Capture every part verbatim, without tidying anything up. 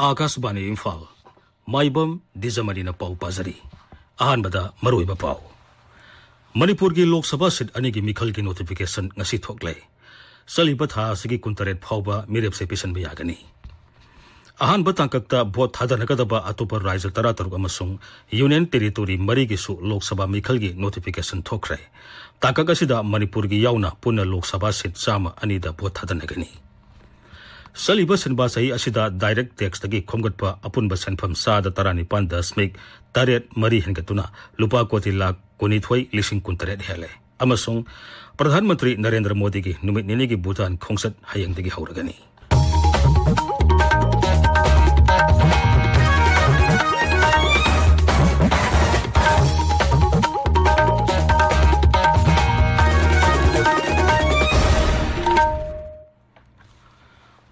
ꯑꯥꯀꯥꯁꯕꯥꯅꯤ ꯏꯝꯐꯥꯜ꯫ ꯃꯥꯏꯕꯝ ꯗꯤꯖꯃꯅꯤꯅ ꯄꯥꯎ ꯄꯥꯖꯔꯤ꯫ ꯑꯍꯥꯟꯕꯗ ꯃꯔꯨꯑꯣꯏꯕ ꯄꯥꯎ꯫ ꯃꯅꯤꯄꯨꯔꯒꯤ ꯂꯣꯛ ꯁꯚꯥ ꯁꯤꯠ ꯑꯅꯤꯒꯤ ꯃꯤꯈꯜꯒꯤ ꯅꯣꯇꯤꯐꯤꯀꯦꯁꯟ ꯉꯁꯤ ꯊꯣꯛꯂꯦ꯫ ꯆꯠꯂꯤꯕ ꯊꯥ ꯑꯁꯤꯒꯤ ꯀꯨꯟꯇꯔꯦꯠ ꯐꯥꯎꯕ ꯃꯤꯔꯦꯞꯁꯦ ꯄꯤꯁꯤꯟꯕ ꯌꯥꯒꯅꯤ꯫ ꯑꯍꯥꯟꯕ ꯇꯥꯡꯀꯛꯇ ꯚꯣꯠ ꯊꯥꯗꯅꯒꯗꯕ ꯑꯇꯣꯞꯄ ꯔꯥꯖ꯭ꯌ ꯇꯔꯥꯇꯔꯨꯛ ꯑꯃꯁꯨꯡ ꯌꯨꯅꯤꯌꯟ ꯇꯦꯔꯤꯇꯣꯔꯤ ꯃꯔꯤꯒꯤꯁꯨ ꯂꯣꯛ ꯁꯚꯥ ꯃꯤꯈꯜꯒꯤ ꯅꯣꯇꯤꯐꯤꯀꯦꯁꯟ ꯊꯣꯛꯈ꯭ꯔꯦ꯫ ꯇꯥꯡꯀꯛ ꯑꯁꯤꯗ ꯃꯅꯤꯄꯨꯔꯒꯤ ꯌꯥꯎꯅ ꯄꯨꯟꯅ ꯂꯣꯛ ꯁꯚꯥ ꯁꯤꯠ ꯆꯥꯝꯃ ꯑꯅꯤꯗ ꯚꯣꯠ ꯊꯥꯗꯅꯒꯅꯤ꯫ ꯆꯠꯂꯤꯕ ꯁꯤꯟꯕ ꯆꯍꯤ ꯑꯁꯤꯗ ꯗꯥꯏꯔꯦꯛꯠ ꯇꯦꯛꯁꯇꯒꯤ ꯈꯣꯝꯒꯠꯄ ꯑꯄꯨꯟꯕ ꯁꯦꯟꯐꯝ ꯆꯥꯗ ꯇꯔꯥꯅꯤꯄꯥꯟ ꯗꯁꯃꯤꯛ ꯇꯔꯦꯠ ꯃꯔꯤ ꯍꯦꯟꯒꯠꯇꯨꯅ ꯂꯨꯄꯥ ꯀꯣꯇꯤ ꯂꯥꯈ ꯀꯨꯟꯅꯤꯊꯣꯏ ꯂꯤꯁꯤꯡ ꯀꯨꯟꯇꯔꯦꯠ ꯍꯦꯜꯂꯦ꯫ ꯑꯃꯁꯨꯡ ꯄ꯭ꯔꯙꯥꯟ ꯃꯟꯇ꯭ꯔꯤ ꯅꯔꯦꯟꯗ꯭ꯔ ꯃꯣꯗꯤꯒꯤ ꯅꯨꯃꯤꯠ ꯅꯤꯅꯤꯒꯤ ꯚꯨꯇꯥꯟ ꯈꯣꯡꯆꯠ ꯍꯌꯦꯡꯗꯒꯤ ꯍꯧꯔꯒꯅꯤ꯫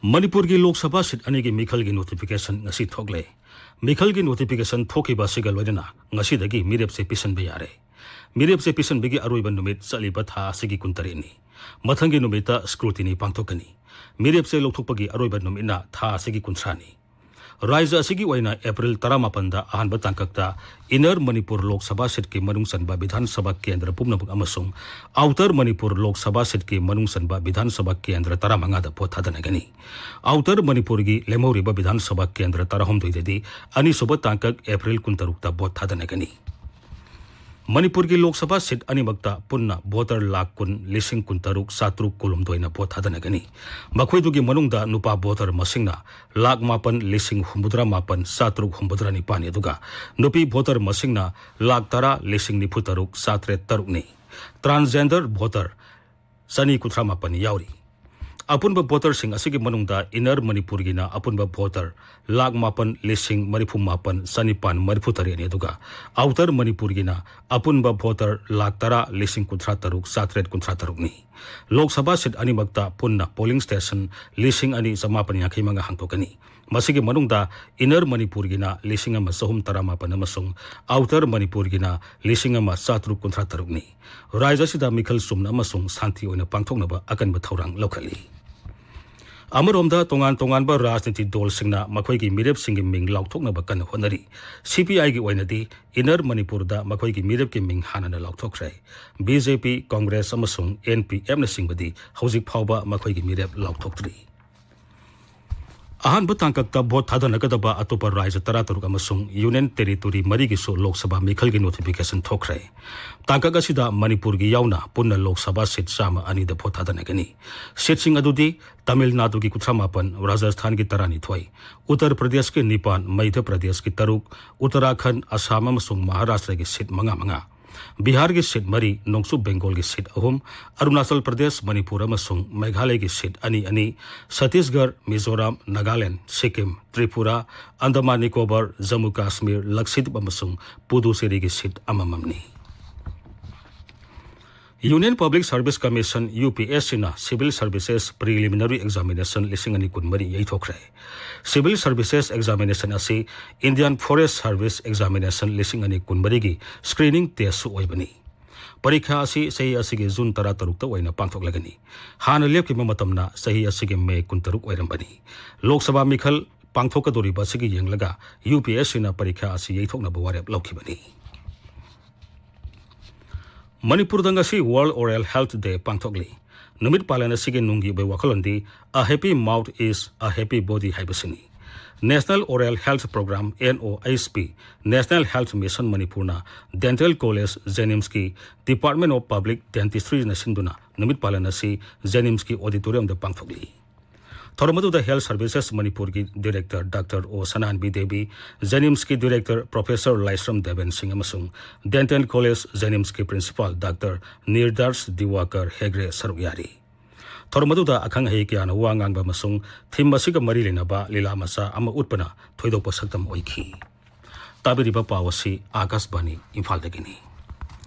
ꯃꯅꯤꯄꯨꯔꯒꯤ ꯂꯣꯛ ꯁꯚꯥ ꯁꯤꯠ ꯑꯅꯤꯒꯤ ꯃꯤꯈꯜꯒꯤ ꯅꯣꯇꯤꯐꯤꯀꯦꯁꯟ ꯉꯁꯤ ꯊꯣꯛꯂꯦ꯫ ꯃꯤꯈꯜꯒꯤ ꯅꯣꯇꯤꯐꯤꯀꯦꯁꯟ ꯊꯣꯛꯈꯤꯕ ꯑꯁꯤꯒ ꯂꯣꯏꯅꯅ ꯉꯁꯤꯗꯒꯤ ꯃꯤꯔꯦꯞꯁꯦ ꯄꯤꯁꯤꯟꯕ ꯌꯥꯔꯦ꯫ ꯃꯤꯔꯦꯞꯁꯦ ꯄꯤꯁꯤꯟꯕꯒꯤ ꯑꯔꯣꯏꯕ ꯅꯨꯃꯤꯠ ꯆꯠꯂꯤꯕ ꯊꯥ ꯑꯁꯤꯒꯤ ꯀꯨꯟꯇꯔꯦꯠꯅꯤ꯫ ꯃꯊꯪꯒꯤ ꯅꯨꯃꯤꯠꯇ ꯁ꯭ꯀ꯭ꯔꯨꯇꯤꯅꯤ ꯄꯥꯡꯊꯣꯛꯀꯅꯤ꯫ ꯃꯤꯔꯦꯞꯁꯦ ꯂꯧꯊꯣꯛꯄꯒꯤ ꯑꯔꯣꯏꯕ ꯅꯨꯃꯤꯠꯅ ꯊꯥ ꯑꯁꯤꯒꯤ ꯀꯨꯟꯊ꯭ꯔꯥꯅꯤ꯫ ꯔꯥꯖ꯭ꯌ ꯑꯁꯤꯒꯤ ꯑꯣꯏꯅ ꯑꯦꯄ꯭ꯔꯤꯜ ꯇꯔꯥꯃꯥꯄꯟꯗ ꯑꯍꯥꯟꯕ ꯇꯥꯡꯀꯛꯇ ꯏꯟꯅꯔ ꯃꯅꯤꯄꯨꯔ ꯂꯣꯛ ꯁꯚꯥ ꯁꯤꯠꯀꯤ ꯃꯅꯨꯡ ꯆꯟꯕ ꯕꯤꯙꯥꯟ ꯁꯚꯥ ꯀꯦꯟꯗ꯭ꯔ ꯄꯨꯝꯅꯃꯛ ꯑꯃꯁꯨꯡ ꯑꯥꯎꯇꯔ ꯃꯅꯤꯄꯨꯔ ꯂꯣꯛ ꯁꯚꯥ ꯁꯤꯠꯀꯤ ꯃꯅꯨꯡ ꯆꯟꯕ ꯕꯤꯙꯥꯟ ꯁꯚꯥ ꯀꯦꯟꯗ꯭ꯔ ꯇꯔꯥꯃꯉꯥꯗ ꯚꯣꯠ ꯊꯥꯗꯅꯒꯅꯤ꯫ ꯑꯥꯎꯇꯔ ꯃꯅꯤꯄꯨꯔꯒꯤ ꯂꯦꯝꯍꯧꯔꯤꯕ ꯕꯤꯙꯥꯟ ꯁꯚꯥ ꯀꯦꯟꯗ꯭ꯔ ꯇꯔꯥꯍꯨꯝꯗꯣꯏꯗꯗꯤ ꯑꯅꯤꯁꯨꯕ ꯇꯥꯡꯀꯛ ꯑꯦꯄ꯭ꯔꯤꯜ ꯀꯨꯟꯇꯔꯨꯛꯇ ꯚꯣꯠ ꯊꯥꯗꯅꯒꯅꯤ꯫ ꯃꯅꯤꯄꯨꯔꯒꯤ ꯂꯣꯛ ꯁꯚꯥ ꯁꯤꯠ ꯑꯅꯤꯃꯛꯇ ꯄꯨꯟꯅ ꯚꯣꯇꯔ ꯂꯥꯈ ꯀꯨꯟ ꯂꯤꯁꯤꯡ ꯀꯨꯟꯇꯔꯨꯛ ꯆꯥꯇ꯭ꯔꯨꯛ ꯀꯨꯟꯍꯨꯝꯗꯣꯏꯅ ꯚꯣꯠ ꯊꯥꯗꯅꯒꯅꯤ꯫ ꯃꯈꯣꯏꯗꯨꯒꯤ ꯃꯅꯨꯡꯗ ꯅꯨꯄꯥ ꯚꯣꯇꯔ ꯃꯁꯤꯡꯅ ꯂꯥꯈ ꯃꯥꯄꯟ ꯂꯤꯁꯤꯡ ꯍꯨꯝꯐꯨꯇꯔꯥ ꯃꯥꯄꯟ ꯆꯥꯇ꯭ꯔꯨꯛ ꯍꯨꯝꯐꯨꯇꯔꯥ ꯅꯤꯄꯥꯟꯅꯤ, ꯑꯗꯨꯒ ꯅꯨꯄꯤ ꯚꯣꯇꯔ ꯃꯁꯤꯡꯅ ꯂꯥꯈ ꯇꯔꯥ ꯂꯤꯁꯤꯡ ꯅꯤꯐꯨ ꯇꯔꯨꯛ ꯆꯥꯇ꯭ꯔꯦꯠ ꯇꯔꯨꯛꯅꯤ꯫ ꯇ꯭ꯔꯥꯟꯁꯖꯦꯟꯗꯔ ꯚꯣꯇꯔ ꯆꯅꯤ ꯀꯨꯟꯊ꯭ꯔꯥ ꯃꯥꯄꯟ ꯌꯥꯎꯔꯤ꯫ ꯑꯄꯨꯟꯕ ꯚꯣꯇꯔꯁꯤꯡ ꯑꯁꯤꯒꯤ ꯃꯅꯨꯡꯗ ꯏꯟꯅꯔ ꯃꯅꯤꯄꯨꯔꯒꯤꯅ ꯑꯄꯨꯟꯕ ꯚꯣꯇꯔ ꯂꯥꯈ ꯃꯥꯄꯟ ꯂꯤꯁꯤꯡ ꯃꯔꯤꯐꯨ ꯃꯥꯄꯟ ꯆꯅꯤꯄꯥꯟ ꯃꯔꯤꯐꯨ ꯇꯔꯦꯠꯅꯤ, ꯑꯗꯨꯒ ꯑꯥꯎꯇꯔ ꯃꯅꯤꯄꯨꯔꯒꯤꯅ ꯑꯄꯨꯟꯕ ꯚꯣꯇꯔ ꯂꯥꯈ ꯇꯔꯥ ꯂꯤꯁꯤꯡ ꯀꯨꯟꯊ꯭ꯔꯥ ꯇꯔꯨꯛ ꯆꯥꯇ꯭ꯔꯦꯠ ꯀꯨꯟꯊ꯭ꯔꯥ ꯇꯔꯨꯛꯅꯤ꯫ ꯂꯣꯛ ꯁꯚꯥ ꯁꯤꯠ ꯑꯅꯤꯃꯛꯇ ꯄꯨꯟꯅ ꯄꯣꯂꯤꯡ ꯁ꯭ꯇꯦꯁꯟ ꯂꯤꯁꯤꯡ ꯑꯅꯤ ꯆꯃꯥꯄꯟ ꯌꯥꯡꯈꯩ ꯃꯉꯥ ꯍꯥꯡꯗꯣꯛꯀꯅꯤ꯫ ꯃꯁꯤꯒꯤ ꯃꯅꯨꯡꯗ ꯏꯟꯅꯔ ꯃꯅꯤꯄꯨꯔꯒꯤꯅ ꯂꯤꯁꯤꯡ ꯑꯃ ꯆꯍꯨꯝ ꯇꯔꯥꯃꯥꯄꯟ ꯑꯃꯁꯨꯡ ꯑꯥꯎꯇꯔ ꯃꯅꯤꯄꯨꯔꯒꯤꯅ ꯂꯤꯁꯤꯡ ꯑꯃ ꯆꯥꯇ꯭ꯔꯨꯛ ꯀꯨꯟꯊ꯭ꯔꯥ ꯇꯔꯨꯛꯅꯤ꯫ ꯔꯥꯖ꯭ꯌ ꯑꯁꯤꯗ ꯃꯤꯈꯜ ꯆꯨꯝꯅ ꯑꯃꯁꯨꯡ ꯁꯥꯟꯇꯤ ꯑꯣꯏꯅ ꯄꯥꯡꯊꯣꯛꯅꯕ ꯑꯀꯟꯕ ꯊꯧꯔꯥꯡ ꯂꯧꯈꯠꯂꯤ꯫ ꯑꯃꯔꯣꯝꯗ, ꯇꯣꯉꯥꯟ ꯇꯣꯉꯥꯟꯕ ꯔꯥꯖꯅꯤꯇꯤ ꯗꯣꯜꯁꯤꯡꯅ ꯃꯈꯣꯏꯒꯤ ꯃꯤꯔꯦꯞꯁꯤꯡꯒꯤ ꯃꯤꯡ ꯂꯥꯎꯊꯣꯛꯅꯕ ꯀꯟꯅ ꯍꯣꯠꯅꯔꯤ꯫ ꯁꯤ ꯄꯤ ꯑꯥꯏꯒꯤ ꯑꯣꯏꯅꯗꯤ ꯏꯟꯅꯔ ꯃꯅꯤꯄꯨꯔꯗ ꯃꯈꯣꯏꯒꯤ ꯃꯤꯔꯦꯞꯀꯤ ꯃꯤꯡ ꯍꯥꯟꯅꯅ ꯂꯥꯎꯊꯣꯛꯈ꯭ꯔꯦ꯫ ꯕꯤ ꯖꯦ ꯄꯤ, ꯀꯣꯡꯒ꯭ꯔꯦꯁ ꯑꯃꯁꯨꯡ ꯑꯦꯟ ꯄꯤ ꯑꯦꯐꯅꯆꯤꯡꯕꯗꯤ ꯍꯧꯖꯤꯛ ꯐꯥꯎꯕ ꯃꯈꯣꯏꯒꯤ ꯃꯤꯔꯦꯞ ꯂꯥꯎꯊꯣꯛꯇ꯭ꯔꯤ꯫ ꯑꯍꯥꯟꯕ ꯇꯥꯡꯀꯛꯇ ꯚꯣꯠ ꯊꯥꯗꯅꯒꯗꯕ ꯑꯇꯣꯞꯄ ꯔꯥꯖ꯭ꯌ ꯇꯔꯥꯇꯔꯨꯛ ꯑꯃꯁꯨꯡ ꯌꯨꯅꯤꯌꯟ ꯇꯦꯔꯤꯇꯣꯔꯤ ꯃꯔꯤꯒꯤꯁꯨ ꯂꯣꯛ ꯁꯚꯥ ꯃꯤꯈꯜꯒꯤ ꯅꯣꯇꯤꯐꯤꯀꯦꯁꯟ ꯊꯣꯛꯈ꯭ꯔꯦ꯫ ꯇꯥꯡꯀꯛ ꯑꯁꯤꯗ ꯃꯅꯤꯄꯨꯔꯒꯤ ꯌꯥꯎꯅ ꯄꯨꯟꯅ ꯂꯣꯛ ꯁꯚꯥ ꯁꯤꯠ ꯆꯥꯝꯃ ꯑꯅꯤꯗ ꯚꯣꯠ ꯊꯥꯗꯅꯒꯅꯤ꯫ ꯁꯤꯠꯁꯤꯡ ꯑꯗꯨꯗꯤ ꯇꯥꯃꯤꯜ ꯅꯥꯗꯨꯒꯤ ꯀꯨꯟꯊ꯭ꯔꯥ ꯃꯥꯄꯟ, ꯔꯥꯖꯁꯊꯥꯟꯒꯤ ꯇꯔꯥꯅꯤꯊꯣꯏ, ꯎꯠꯇꯔ ꯄ꯭ꯔꯗꯦꯁꯀꯤ ꯅꯤꯄꯥꯟ, ꯃꯙ꯭ꯌ ꯄ꯭ꯔꯗꯦꯁꯀꯤ ꯇꯔꯨꯛ, ꯎꯠꯇꯔꯥꯈꯟꯗ, ꯑꯁꯥꯝ ꯑꯃꯁꯨꯡ ꯃꯍꯥꯔꯥꯁꯇ꯭ꯔꯒꯤ ꯁꯤꯠ ꯃꯉꯥ ꯃꯉꯥ, ꯕꯤꯍꯥꯔꯒꯤ ꯁꯤꯠ ꯃꯔꯤ, ꯅꯣꯡꯆꯨꯞ ꯕꯦꯡꯒꯣꯜꯒꯤ ꯁꯤꯠ ꯑꯍꯨꯝ, ꯑꯔꯨꯅꯥꯆꯜ ꯄ꯭ꯔꯗꯦꯁ, ꯃꯅꯤꯄꯨꯔ ꯑꯃꯁꯨꯡ ꯃꯦꯘꯥꯂꯌꯒꯤ ꯁꯤꯠ ꯑꯅꯤ ꯑꯅꯤ, ꯁꯠꯇꯤꯁꯒꯔ, ꯃꯤꯖꯣꯔꯥꯝ, ꯅꯥꯒꯥꯂꯦꯟ, ꯁꯤꯛꯀꯤꯝ, ꯇ꯭ꯔꯤꯄꯨꯔꯥ, ꯑꯟꯗꯃꯥꯟ ꯅꯤꯀꯣꯕꯔ, ꯖꯝꯃꯨ ꯀꯥꯁꯃꯤꯔ, ꯂꯛꯁꯗꯤꯞ ꯑꯃꯁꯨꯡ ꯄꯨꯗꯨꯆꯦꯔꯤꯒꯤ ꯁꯤꯠ ꯑꯃꯃꯝꯅꯤ꯫ Union Public Service Commission, U P S ꯁꯤꯅ Civil Services Preliminary Examination ꯂꯤꯁꯤꯡ ꯑꯅꯤ ꯀꯨꯟꯃꯔꯤ ꯌꯩꯊꯣꯛꯈ꯭ꯔꯦ꯫ Civil Services Examination ꯑꯁꯤ Indian Forest Service Examination ꯂꯤꯁꯤꯡ ꯑꯅꯤ ꯀꯨꯟꯃꯔꯤꯒꯤ screening testꯁꯨ ꯑꯣꯏꯕꯅꯤ꯫ ꯄꯔꯤꯈꯥ ꯑꯁꯤ ꯆꯍꯤ ꯑꯁꯤꯒꯤ ꯖꯨꯟ ꯇꯔꯥꯇꯔꯨꯛꯇ ꯑꯣꯏꯅ ꯄꯥꯡꯊꯣꯛꯂꯒꯅꯤ꯫ ꯍꯥꯟꯅ ꯂꯦꯞꯈꯤꯕ ꯃꯇꯝꯅ ꯆꯍꯤ ꯑꯁꯤꯒꯤ ꯃꯦ ꯀꯨꯟꯇꯔꯨꯛ ꯑꯣꯏꯔꯝꯕꯅꯤ꯫ ꯂꯣꯛ ꯁꯚꯥ ꯃꯤꯈꯜ ꯄꯥꯡꯊꯣꯛꯀꯗꯧꯔꯤꯕ ꯑꯁꯤꯒꯤ ꯌꯦꯡꯂꯒ ꯌꯨ ꯄꯤ ꯑꯦꯁ ꯁꯤꯅ ꯄꯔꯤꯈꯥ ꯑꯁꯤ ꯌꯩꯊꯣꯛꯅꯕ ꯋꯥꯔꯦꯞ ꯂꯧꯈꯤꯕꯅꯤ꯫ ꯃꯅꯤꯄꯨꯔꯗ ꯉꯁꯤ World Oral Health Day ꯄꯥꯡꯊꯣꯛꯂꯤ꯫ ꯅꯨꯃꯤꯠ ꯄꯥꯂꯟ ꯑꯁꯤꯒꯤ ꯅꯨꯡꯒꯤ ꯑꯣꯏꯕ ꯋꯥꯈꯜꯂꯣꯟꯗꯤ "A happy mouth is a happy body" ꯍꯥꯏꯕꯁꯤꯅꯤ꯫ National Oral Health Program, N O H P, National Health Mission ꯃꯅꯤꯄꯨꯔꯅ Dental College, JNIMSꯀꯤ Department of Public Dentistryꯅ ꯁꯤꯟꯗꯨꯅ ꯅꯨꯃꯤꯠ ꯄꯥꯂꯟ ꯑꯁꯤ JNIMSꯀꯤ auditoriumꯗ ꯄꯥꯡꯊꯣꯛꯂꯤ꯫ ꯊꯧꯔꯝ ꯑꯗꯨꯗ Health Services ꯃꯅꯤꯄꯨꯔꯒꯤ Director ꯗꯥꯛꯇꯔ ꯑꯣ ꯁꯅꯥꯍꯟꯕꯤ ꯗꯦꯕꯤ, JNIMSꯀꯤ Director Professor ꯂꯥꯏꯁ꯭ꯔꯝ ꯗꯦꯕꯦꯟ ꯁꯤꯡ ꯑꯃꯁꯨꯡ Dental College, JNIMSꯀꯤ Principal ꯗꯥꯛꯇꯔ ꯅꯤꯔꯗꯥꯁ ꯗꯤꯋꯥꯀꯔ ꯍꯦꯒ꯭ꯔꯦ ꯁꯔꯨꯛ ꯌꯥꯔꯤ꯫ ꯊꯧꯔꯝ ꯑꯗꯨꯗ ꯑꯈꯪ ꯑꯍꯩ ꯀꯌꯥꯅ ꯋꯥ ꯉꯥꯡꯕ ꯑꯃꯁꯨꯡ theme ꯑꯁꯤꯒ ꯃꯔꯤ ꯂꯩꯅꯕ ꯂꯤꯂꯥ ꯃꯆꯥ ꯑꯃ ꯎꯠꯄꯅ ꯊꯣꯏꯗꯣꯛꯄ ꯁꯛꯇꯝ ꯑꯣꯏꯈꯤ꯫ ꯇꯥꯕꯤꯔꯤꯕ ꯄꯥꯎ ꯑꯁꯤ ꯑꯥꯀꯥꯁꯕꯥꯅꯤ ꯏꯝꯐꯥꯜꯗꯒꯤꯅꯤ꯫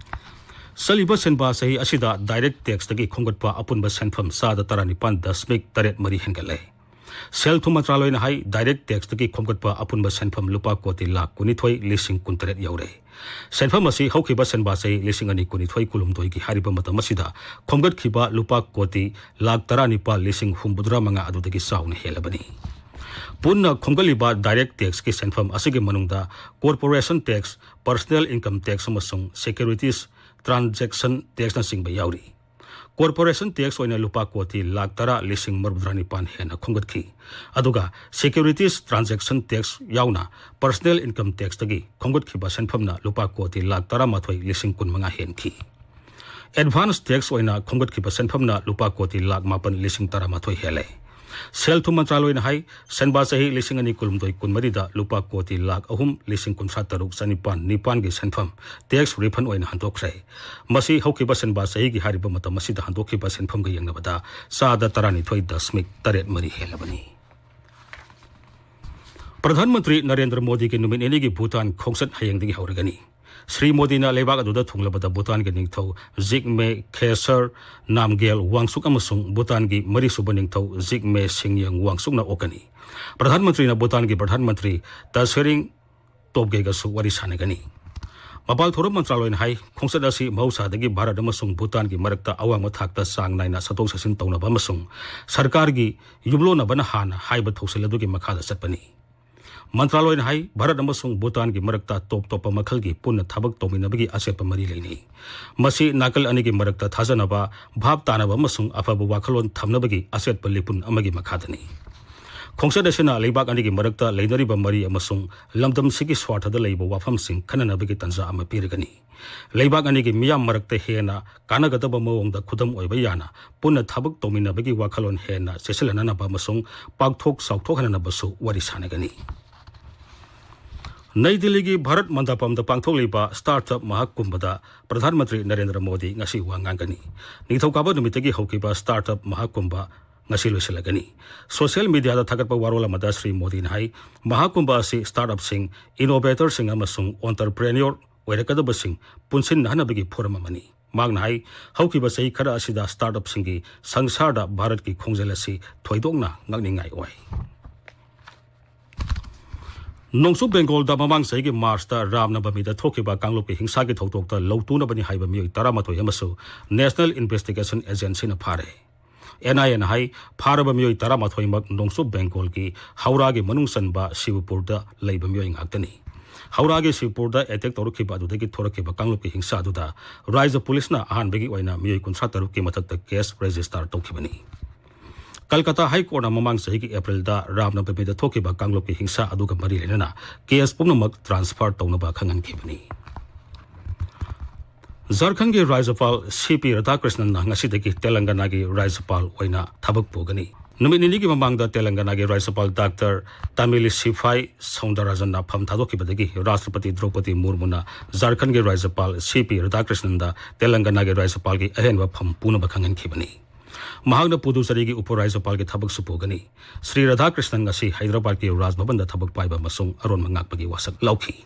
ꯆꯠꯂꯤꯕ ꯁꯦꯟꯕꯥ ꯆꯍꯤ ꯑꯁꯤꯗ direct taxꯇꯒꯤ ꯈꯣꯝꯒꯠꯄ ꯑꯄꯨꯟꯕ ꯁꯦꯟꯐꯝ ꯆꯥꯗ ꯇꯔꯥꯅꯤꯄꯥꯟ ꯗꯁꯃꯤꯛ ꯇꯔꯦꯠ ꯃꯔꯤ ꯍꯦꯟꯒꯠꯂꯦ꯫ ꯁꯦꯜ ꯊꯨꯝ ꯃꯟꯇ꯭ꯔꯥꯂꯣꯏꯅ ꯍꯥꯏ, ꯗꯥꯏꯔꯦꯛ ꯇꯦꯛꯁꯇꯒꯤ ꯈꯣꯝꯒꯠꯄ ꯑꯄꯨꯟꯕ ꯁꯦꯟꯐꯝ ꯂꯨꯄꯥ ꯀꯣꯇꯤ ꯂꯥꯈ ꯀꯨꯟꯅꯤꯊꯣꯏ ꯂꯤꯁꯤꯡ ꯀꯨꯟꯇꯔꯦꯠ ꯌꯧꯔꯦ꯫ ꯁꯦꯟꯐꯝ ꯑꯁꯤ ꯍꯧꯈꯤꯕ ꯁꯦꯟꯕꯥ ꯆꯍꯤ ꯂꯤꯁꯤꯡ ꯑꯅꯤ ꯀꯨꯟꯅꯤꯊꯣꯏ ꯀꯨꯟꯍꯨꯝꯗꯣꯏꯒꯤ ꯍꯥꯏꯔꯤꯕ ꯃꯇꯝ ꯑꯁꯤꯗ ꯈꯣꯝꯒꯠꯈꯤꯕ ꯂꯨꯄꯥ ꯀꯣꯇꯤ ꯂꯥꯈ ꯇꯔꯥꯅꯤꯄꯥꯜ ꯂꯤꯁꯤꯡ ꯍꯨꯝꯐꯨꯇꯔꯥ ꯃꯉꯥ ꯑꯗꯨꯗꯒꯤ ꯆꯥꯎꯅ ꯍꯦꯜꯂꯕꯅꯤ꯫ ꯄꯨꯟꯅ ꯈꯣꯝꯒꯠꯂꯤꯕ ꯗꯥꯏꯔꯦꯛ ꯇꯦꯛꯁꯀꯤ ꯁꯦꯟꯐꯝ ꯑꯁꯤꯒꯤ ꯃꯅꯨꯡꯗ corporation tax, personal income tax ꯑꯃꯁꯨꯡ ꯁꯦꯀ꯭ꯌꯨꯔꯤꯇꯤꯁ ꯇ꯭ꯔꯥꯟꯖꯦꯛꯁꯟ ꯇꯦꯛꯁꯅꯆꯤꯡꯕ ꯌꯥꯎꯔꯤ꯫ ꯀꯣꯔꯄꯣꯔꯦꯁꯟ ꯇꯦꯛꯁ ꯑꯣꯏꯅ ꯂꯨꯄꯥ ꯀꯣꯇꯤ ꯂꯥꯈ ꯇꯔꯥ ꯂꯤꯁꯤꯡ ꯃꯔꯤꯐꯨꯇꯔꯥ ꯅꯤꯄꯥꯜ ꯍꯦꯟꯅ ꯈꯣꯝꯒꯠꯈꯤ꯫ ꯑꯗꯨꯒ ꯁꯦꯀ꯭ꯌꯨꯔꯤꯇꯤꯁ ꯇ꯭ꯔꯥꯟꯖꯦꯛꯁꯟ ꯇꯦꯛꯁ ꯌꯥꯎꯅ ꯄꯔꯁꯅꯦꯜ ꯏꯟꯀꯝ ꯇꯦꯛꯁꯇꯒꯤ ꯈꯣꯝꯒꯠꯈꯤꯕ ꯁꯦꯟꯐꯝꯅ ꯂꯨꯄꯥ ꯀꯣꯇꯤ ꯂꯥꯈ ꯇꯔꯥꯃꯥꯊꯣꯏ ꯂꯤꯁꯤꯡ ꯀꯨꯟꯃꯉꯥ ꯍꯦꯟꯈꯤ꯫ ꯑꯦꯗꯚꯥꯟꯁ ꯇꯦꯛꯁ ꯑꯣꯏꯅ ꯈꯣꯝꯒꯠꯈꯤꯕ ꯁꯦꯟꯐꯝꯅ ꯂꯨꯄꯥ ꯀꯣꯇꯤ ꯂꯥꯈ ꯃꯥꯄꯜ ꯂꯤꯁꯤꯡ ꯇꯔꯥꯃꯥꯊꯣꯏ ꯍꯦꯜꯂꯦ꯫ ꯁꯦꯜ ꯊꯨꯝ ꯃꯟꯇ꯭ꯔꯥꯂꯣꯏꯅ ꯍꯥꯏ, ꯁꯦꯟꯕꯥ ꯆꯍꯤ ꯂꯤꯁꯤꯡ ꯑꯅꯤ ꯀꯨꯟꯍꯨꯝꯗꯣꯏ ꯀꯨꯟꯃꯔꯤꯗ ꯂꯨꯄꯥ ꯀꯣꯇꯤ ꯂꯥꯈ ꯑꯍꯨꯝ ꯂꯤꯁꯤꯡ ꯀꯨꯟꯊ꯭ꯔꯥ ꯇꯔꯨꯛ ꯆꯅꯤꯄꯥꯟ ꯅꯤꯄꯥꯟꯒꯤ ꯁꯦꯟꯐꯝ ꯇꯦꯛꯁ ꯔꯤꯐꯟ ꯑꯣꯏꯅ ꯍꯟꯗꯣꯛꯈ꯭ꯔꯦ꯫ ꯃꯁꯤ ꯍꯧꯈꯤꯕ ꯁꯦꯟꯕꯥ ꯆꯍꯤꯒꯤ ꯍꯥꯏꯔꯤꯕ ꯃꯇꯝ ꯑꯁꯤꯗ ꯍꯟꯗꯣꯛꯈꯤꯕ ꯁꯦꯟꯐꯝꯒ ꯌꯦꯡꯅꯕꯗ ꯆꯥꯗ ꯇꯔꯥꯅꯤꯊꯣꯏ ꯗꯁꯃꯤꯛ ꯇꯔꯦꯠ ꯃꯔꯤ ꯍꯦꯜꯂꯕꯅꯤ꯫ ꯄ꯭ꯔꯙꯥꯟ ꯃꯟꯇ꯭ꯔꯤ ꯅꯔꯦꯟꯗ꯭ꯔ ꯃꯣꯗꯤꯒꯤ ꯅꯨꯃꯤꯠ ꯅꯤꯅꯤꯒꯤ ꯚꯨꯇꯥꯟ ꯈꯣꯡꯆꯠ ꯍꯌꯦꯡꯗꯒꯤ ꯍꯧꯔꯒꯅꯤ꯫ ꯁ꯭ꯔꯤ ꯃꯣꯗꯤꯅ ꯂꯩꯕꯥꯛ ꯑꯗꯨꯗ ꯊꯨꯡꯂꯕꯗ ꯚꯨꯇꯥꯟꯒꯤ ꯅꯤꯡꯊꯧ ꯖꯤꯒꯃꯦ ꯈꯦꯁꯔ ꯅꯥꯝꯒꯦꯜ ꯋꯥꯡꯆꯨꯛ ꯑꯃꯁꯨꯡ ꯚꯨꯇꯥꯟꯒꯤ ꯃꯔꯤꯁꯨꯕ ꯅꯤꯡꯊꯧ ꯖꯤꯒꯃꯦ ꯁꯤꯡꯌꯪ ꯋꯥꯡꯆꯨꯛꯅ ꯑꯣꯛꯀꯅꯤ꯫ ꯄ꯭ꯔꯙꯥꯟ ꯃꯟꯇ꯭ꯔꯤꯅ ꯚꯨꯇꯥꯟꯒꯤ ꯄ꯭ꯔꯙꯥꯟ ꯃꯟꯇ꯭ꯔꯤ ꯇꯁꯦꯔꯤꯡ ꯇꯣꯞꯒꯦꯒꯁꯨ ꯋꯥꯔꯤ ꯁꯥꯟꯅꯒꯅꯤ꯫ ꯃꯄꯥꯜ ꯊꯧꯔꯝ ꯃꯟꯇ꯭ꯔꯥꯂꯣꯏꯅ ꯍꯥꯏ, ꯈꯣꯡꯆꯠ ꯑꯁꯤ ꯃꯍꯧꯁꯥꯗꯒꯤ ꯚꯥꯔꯠ ꯑꯃꯁꯨꯡ ꯚꯨꯇꯥꯟꯒꯤ ꯃꯔꯛꯇ ꯑꯋꯥꯡꯕ ꯊꯥꯛꯇ ꯆꯥꯡ ꯅꯥꯏꯅ ꯆꯠꯊꯣꯛ ꯆꯠꯁꯤꯟ ꯇꯧꯅꯕ ꯑꯃꯁꯨꯡ ꯁꯔꯀꯥꯔꯒꯤ ꯌꯨꯝꯂꯣꯟꯅꯕꯅ ꯍꯥꯟꯅ ꯍꯥꯏꯕ ꯊꯧꯁꯤꯜ ꯑꯗꯨꯒꯤ ꯃꯈꯥꯗ ꯆꯠꯄꯅꯤ꯫ ꯃꯟꯇ꯭ꯔꯥꯂꯣꯏꯅ ꯍꯥꯏ, ꯚꯥꯔꯠ ꯑꯃꯁꯨꯡ ꯚꯨꯇꯥꯟꯒꯤ ꯃꯔꯛꯇ ꯇꯣꯞ ꯇꯣꯞꯄ ꯃꯈꯜꯒꯤ ꯄꯨꯟꯅ ꯊꯕꯛ ꯇꯧꯃꯤꯟꯅꯕꯒꯤ ꯑꯆꯦꯠꯄ ꯃꯔꯤ ꯂꯩꯅꯩ꯫ ꯃꯁꯤ ꯅꯥꯀꯜ ꯑꯅꯤꯒꯤ ꯃꯔꯛꯇ ꯊꯥꯖꯅꯕ, ꯚꯥꯞ ꯇꯥꯅꯕ ꯑꯃꯁꯨꯡ ꯑꯐꯕ ꯋꯥꯈꯜꯂꯣꯟ ꯊꯝꯅꯕꯒꯤ ꯑꯆꯦꯠꯄ ꯂꯤꯄꯨꯟ ꯑꯃꯒꯤ ꯃꯈꯥꯗꯅꯤ꯫ ꯈꯣꯡꯆꯠ ꯑꯁꯤꯅ ꯂꯩꯕꯥꯛ ꯑꯅꯤꯒꯤ ꯃꯔꯛꯇ ꯂꯩꯅꯔꯤꯕ ꯃꯔꯤ ꯑꯃꯁꯨꯡ ꯂꯝꯗꯝꯁꯤꯒꯤ ꯁ꯭ꯋꯥꯔꯊꯗ ꯂꯩꯕ ꯋꯥꯐꯝꯁꯤꯡ ꯈꯟꯅꯅꯕꯒꯤ ꯇꯥꯟꯖꯥ ꯑꯃ ꯄꯤꯔꯒꯅꯤ꯫ ꯂꯩꯕꯥꯛ ꯑꯅꯤꯒꯤ ꯃꯤꯌꯥꯝ ꯃꯔꯛꯇ ꯍꯦꯟꯅ ꯀꯥꯟꯅꯒꯗꯕ ꯃꯑꯣꯡꯗ ꯈꯨꯗꯝ ꯑꯣꯏꯕ ꯌꯥꯅ ꯄꯨꯟꯅ ꯊꯕꯛ ꯇꯧꯃꯤꯟꯅꯕꯒꯤ ꯋꯥꯈꯜꯂꯣꯟ ꯍꯦꯟꯅ ꯆꯦꯠꯁꯤꯜꯍꯟꯅꯕ ꯑꯃꯁꯨꯡ ꯄꯥꯛꯊꯣꯛ ꯆꯥꯎꯊꯣꯛꯍꯟꯅꯕꯁꯨ ꯋꯥꯔꯤ ꯁꯥꯟꯅꯒꯅꯤ꯫ ꯅꯩ ꯗꯤꯜꯂꯤꯒꯤ ꯚꯥꯔꯠ ꯃꯟꯗꯄꯝꯗ ꯄꯥꯡꯊꯣꯛꯂꯤꯕ ꯁ꯭ꯇꯥꯔꯠ ꯑꯞ ꯃꯍꯥꯀꯨꯝꯚꯗ ꯄ꯭ꯔꯙꯥꯟ ꯃꯟꯇ꯭ꯔꯤ ꯅꯔꯦꯟꯗ꯭ꯔ ꯃꯣꯗꯤ ꯉꯁꯤ ꯋꯥ ꯉꯥꯡꯒꯅꯤ꯫ ꯅꯤꯡꯊꯧꯀꯥꯕ ꯅꯨꯃꯤꯠꯇꯒꯤ ꯍꯧꯈꯤꯕ ꯁ꯭ꯇꯥꯔꯠ ꯑꯞ ꯃꯍꯥꯀꯨꯝꯚ ꯉꯁꯤ ꯂꯣꯏꯁꯤꯜꯂꯒꯅꯤ꯫ ꯁꯣꯁꯤꯌꯦꯜ ꯃꯤꯗꯤꯌꯥꯗ ꯊꯥꯒꯠꯄ ꯋꯥꯔꯣꯜ ꯑꯃꯗ ꯁ꯭ꯔꯤ ꯃꯣꯗꯤꯅ ꯍꯥꯏ, ꯃꯍꯥꯀꯨꯝꯚ ꯑꯁꯤ ꯁ꯭ꯇꯥꯔꯠ ꯑꯞꯁꯤꯡ, ꯏꯅꯣꯚꯦꯇꯔꯁꯤꯡ ꯑꯃꯁꯨꯡ ꯑꯣꯟꯇꯔꯄ꯭ꯔꯦꯅ꯭ꯌꯣꯔ ꯑꯣꯏꯔꯛꯀꯗꯕꯁꯤꯡ ꯄꯨꯟꯁꯤꯟꯅꯍꯟꯅꯕꯒꯤ ꯐꯣꯔꯝ ꯑꯃꯅꯤ꯫ ꯃꯍꯥꯛꯅ ꯍꯥꯏ, ꯍꯧꯈꯤꯕ ꯆꯍꯤ ꯈꯔ ꯑꯁꯤꯗ startup ꯁꯤꯡꯒꯤ ꯁꯪꯁꯥꯔꯗ ꯚꯥꯔꯠꯀꯤ ꯈꯣꯡꯖꯦꯜ ꯑꯁꯤ ꯊꯣꯏꯗꯣꯛꯅ ꯉꯛꯅꯤꯡꯉꯥꯏ ꯑꯣꯏ꯫ ꯅꯣꯡꯆꯨꯞ ꯕꯦꯡꯒꯣꯜꯗ ꯃꯃꯥꯡ ꯆꯍꯤꯒꯤ ꯃꯥꯔꯆꯇ ꯔꯥꯝ ꯅꯕꯃꯤꯗ ꯊꯣꯛꯈꯤꯕ ꯀꯥꯡꯂꯨꯞꯀꯤ ꯍꯤꯡꯁꯥꯒꯤ ꯊꯧꯗꯣꯛꯇ ꯂꯧꯇꯨꯅꯕꯅꯤ ꯍꯥꯏꯕ ꯃꯤꯑꯣꯏ ꯇꯔꯥꯃꯥꯊꯣꯏ ꯑꯃꯁꯨ National Investigation Agencyꯅ ꯐꯥꯔꯦ꯫ NIAꯅ ꯍꯥꯏ, ꯐꯥꯔꯕ ꯃꯤꯑꯣꯏ ꯇꯔꯥꯃꯥꯊꯣꯏꯃꯛ ꯅꯣꯡꯆꯨꯞ ꯕꯦꯡꯒꯣꯜꯒꯤ ꯍꯧꯔꯥꯒꯤ ꯃꯅꯨꯡ ꯆꯟꯕ ꯁꯤꯕꯄꯨꯔꯗ ꯂꯩꯕ ꯃꯤꯑꯣꯏ ꯉꯥꯛꯇꯅꯤ꯫ ꯍꯧꯔꯥꯒꯤ ꯁꯤꯕꯄꯨꯔꯗ attack ꯇꯧꯔꯛꯈꯤꯕ ꯑꯗꯨꯗꯒꯤ ꯊꯣꯔꯛꯈꯤꯕ ꯀꯥꯡꯂꯨꯞꯀꯤ ꯍꯤꯡꯁꯥ ꯑꯗꯨꯗ ꯔꯥꯖ꯭ꯌ ꯄꯨꯂꯤꯁꯅ ꯑꯍꯥꯟꯕꯒꯤ ꯑꯣꯏꯅ ꯃꯤꯑꯣꯏ ꯀꯨꯟꯊ꯭ꯔꯥ ꯇꯔꯨꯛꯀꯤ ꯃꯊꯛꯇ case register ꯇꯧꯈꯤꯕꯅꯤ꯫ ꯀꯜꯀꯇꯥ ꯍꯥꯏ ꯀꯣꯔꯠꯅ ꯃꯃꯥꯡ ꯆꯍꯤꯒꯤ ꯑꯦꯄ꯭ꯔꯤꯜꯗ ꯔꯥꯝ ꯅꯕꯃꯤꯗ ꯊꯣꯛꯈꯤꯕ ꯀꯥꯡꯂꯨꯞꯀꯤ ꯍꯤꯡꯁꯥ ꯑꯗꯨꯒ ꯃꯔꯤ ꯂꯩꯅꯅ case ꯄꯨꯝꯅꯃꯛ transfer ꯇꯧꯅꯕ ꯈꯪꯍꯟꯈꯤꯕꯅꯤ꯫ ꯖꯥꯔꯈꯟꯒꯤ ꯔꯥꯖ꯭ꯌꯄꯥꯜ ꯁꯤ ꯄꯤ ꯔꯥꯙꯥꯀ꯭ꯔꯤꯁꯅꯟꯅ ꯉꯁꯤꯗꯒꯤ ꯇꯦꯂꯪꯒꯅꯥꯒꯤ ꯔꯥꯖ꯭ꯌꯄꯥꯜ ꯑꯣꯏꯅ ꯊꯕꯛ ꯄꯨꯒꯅꯤ꯫ ꯅꯨꯃꯤꯠ ꯅꯤꯅꯤꯒꯤ ꯃꯃꯥꯡꯗ ꯇꯦꯂꯪꯒꯥꯅꯥꯒꯤ ꯔꯥꯖ꯭ꯌꯄꯥꯜ ꯗꯥꯛꯇꯔ ꯇꯥꯃꯤꯂꯤꯁꯤꯐꯥꯏ ꯁꯧꯟꯗꯔꯔꯥꯖꯟꯅ ꯐꯝ ꯊꯥꯗꯣꯛꯈꯤꯕꯗꯒꯤ ꯔꯥꯁꯇ꯭ꯔꯄꯇꯤ ꯗ꯭ꯔꯧꯄꯗꯤ ꯃꯨꯔꯃꯨꯅ ꯖꯥꯔꯈꯟꯒꯤ ꯔꯥꯖ꯭ꯌꯄꯥꯜ ꯁꯤ ꯄꯤ ꯔꯥꯙꯥꯀ꯭ꯔꯤꯁꯅꯟꯗ ꯇꯦꯂꯪꯒꯥꯅꯥꯒꯤ ꯔꯥꯖ꯭ꯌꯄꯥꯜꯒꯤ ꯑꯍꯦꯟꯕ ꯐꯝ ꯄꯨꯅꯕ ꯈꯪꯍꯟꯈꯤꯕꯅꯤ꯫ ꯃꯍꯥꯛꯅ ꯄꯨꯗꯨꯆꯦꯔꯤꯒꯤ ꯎꯄ ꯔꯥꯖ꯭ꯌꯄꯥꯜꯒꯤ ꯊꯕꯛꯁꯨ ꯄꯨꯒꯅꯤ꯫ ꯁ꯭ꯔꯤ ꯔꯥꯙꯥꯀ꯭ꯔꯤꯁꯅꯟ ꯉꯁꯤ ꯍꯥꯏꯗ꯭ꯔꯕꯥꯗꯀꯤ ꯔꯥꯖ ꯚꯕꯟꯗ ꯊꯕꯛ ꯄꯥꯏꯕ ꯑꯃꯁꯨꯡ ꯑꯔꯣꯟꯕ ꯉꯥꯛꯄꯒꯤ ꯋꯥꯁꯛ ꯂꯧꯈꯤ꯫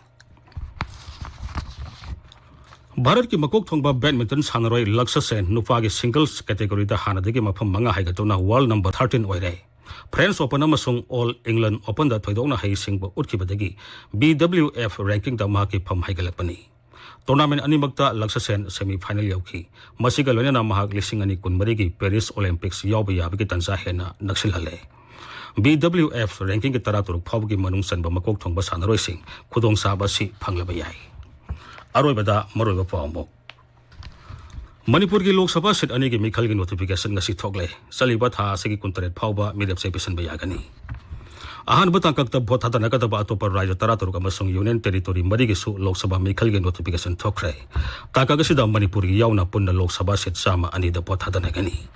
ꯚꯥꯔꯠꯀꯤ ꯃꯀꯣꯛ ꯊꯣꯡꯕ badminton ꯁꯥꯟꯅꯔꯣꯏ ꯂꯛꯁ ꯁꯦꯟ ꯅꯨꯄꯥꯒꯤ singles categoryꯗ ꯍꯥꯟꯅꯗꯒꯤ ꯃꯐꯝ ꯃꯉꯥ ꯍꯥꯏꯒꯠꯇꯨꯅ world number thirteen ꯑꯣꯏꯔꯦ꯫ French Open ꯑꯃꯁꯨꯡ All England Openꯗ ꯊꯣꯏꯗꯣꯛꯅ ꯍꯩꯁꯤꯡꯕ ꯎꯠꯈꯤꯕꯗꯒꯤ B W F rankingꯗ ꯃꯍꯥꯛꯀꯤ ꯐꯝ ꯍꯥꯏꯒꯠꯂꯛꯄꯅꯤ꯫ Tournament ꯑꯅꯤꯃꯛꯇ ꯂꯛꯁ ꯁꯦꯟ semi final ꯌꯧꯈꯤ꯫ ꯃꯁꯤꯒ ꯂꯣꯏꯅꯅ ꯃꯍꯥꯛ ꯂꯤꯁꯤꯡ ꯑꯅꯤ ꯀꯨꯟꯃꯔꯤꯒꯤ Paris Olympics ꯌꯥꯎꯕ ꯌꯥꯕꯒꯤ ꯇꯥꯟꯖꯥ ꯍꯦꯟꯅ ꯅꯛꯁꯤꯜꯍꯜꯂꯦ꯫ B W F rankingꯒꯤ ꯇꯔꯥꯇꯔꯨꯛ ꯐꯥꯎꯕꯒꯤ ꯃꯅꯨꯡ ꯆꯟꯕ ꯃꯀꯣꯛ ꯊꯣꯡꯕ ꯁꯥꯟꯅꯔꯣꯏꯁꯤꯡ ꯈꯨꯗꯣꯡꯆꯥꯕ ꯑꯁꯤ ꯐꯪꯂꯕ ꯌꯥꯏ꯫ ꯑꯔꯣꯏꯕꯗ ꯃꯔꯨꯑꯣꯏꯕ ꯄꯥꯎ ꯑꯃꯨꯛ꯫ ꯃꯅꯤꯄꯨꯔꯒꯤ ꯂꯣꯛ ꯁꯚꯥ seat ꯑꯅꯤꯒꯤ ꯃꯤꯈꯜꯒꯤ notification ꯉꯁꯤ ꯊꯣꯛꯂꯦ꯫ ꯆꯠꯂꯤꯕ ꯊꯥ ꯑꯁꯤꯒꯤ ꯀꯨꯟꯇꯔꯦꯠ ꯐꯥꯎꯕ ꯃꯤꯔꯦꯞꯆꯦ ꯄꯤꯁꯤꯟꯕ ꯌꯥꯒꯅꯤ꯫ ꯑꯍꯥꯟꯕ ꯇꯥꯡꯀꯛꯇ ꯚꯣꯠ ꯊꯥꯗꯅꯒꯗꯕ ꯑꯇꯣꯞꯄ ꯔꯥꯖ꯭ꯌ ꯇꯔꯥꯇꯔꯨꯛ ꯑꯃꯁꯨꯡ union territory ꯃꯔꯤꯒꯤꯁꯨ ꯂꯣꯛ ꯁꯚꯥ ꯃꯤꯈꯜꯒꯤ notification ꯊꯣꯛꯈ꯭ꯔꯦ꯫ ꯇꯥꯡꯀꯛ ꯑꯁꯤꯗ ꯃꯅꯤꯄꯨꯔꯒꯤ ꯌꯥꯎꯅ ꯄꯨꯟꯅ ꯂꯣꯛ ꯁꯚꯥ seat ꯆꯥꯝꯃ ꯑꯅꯤꯗ ꯚꯣꯠ ꯊꯥꯗꯅꯒꯅꯤ꯫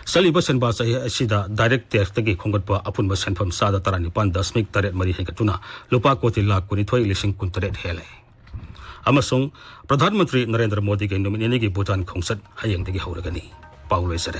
ꯆꯠꯂꯤꯕ ꯁꯦꯟꯕꯥ ꯆꯍꯤ ꯑꯁꯤꯗ direct taxꯇꯒꯤ ꯈꯣꯝꯒꯠꯄ ꯑꯄꯨꯟꯕ ꯁꯦꯟꯐꯝ ꯆꯥꯗ ꯇꯔꯥꯅꯤꯄꯥꯟ ꯗꯁꯃꯤꯛ ꯇꯔꯦꯠ ꯃꯔꯤ ꯍꯦꯟꯒꯠꯇꯨꯅ ꯂꯨꯄꯥ ꯀꯣꯇꯤ ꯂꯥꯈ ꯀꯨꯟꯅꯤꯊꯣꯏ ꯂꯤꯁꯤꯡ ꯀꯨꯟꯇꯔꯦꯠ ꯍꯦꯜꯂꯦ꯫ ꯑꯃꯁꯨꯡ ꯄ꯭ꯔꯙꯥꯟ ꯃꯟꯇ꯭ꯔꯤ ꯅꯔꯦꯟꯗ꯭ꯔ ꯃꯣꯗꯤꯒꯤ ꯅꯨꯃꯤꯠ ꯅꯤꯅꯤꯒꯤ ꯚꯨꯇꯥꯟ ꯈꯣꯡꯆꯠ ꯍꯌꯦꯡꯗꯒꯤ ꯍꯧꯔꯒꯅꯤ꯫ ꯄꯥꯎ ꯂꯣꯏꯖꯔꯦ꯫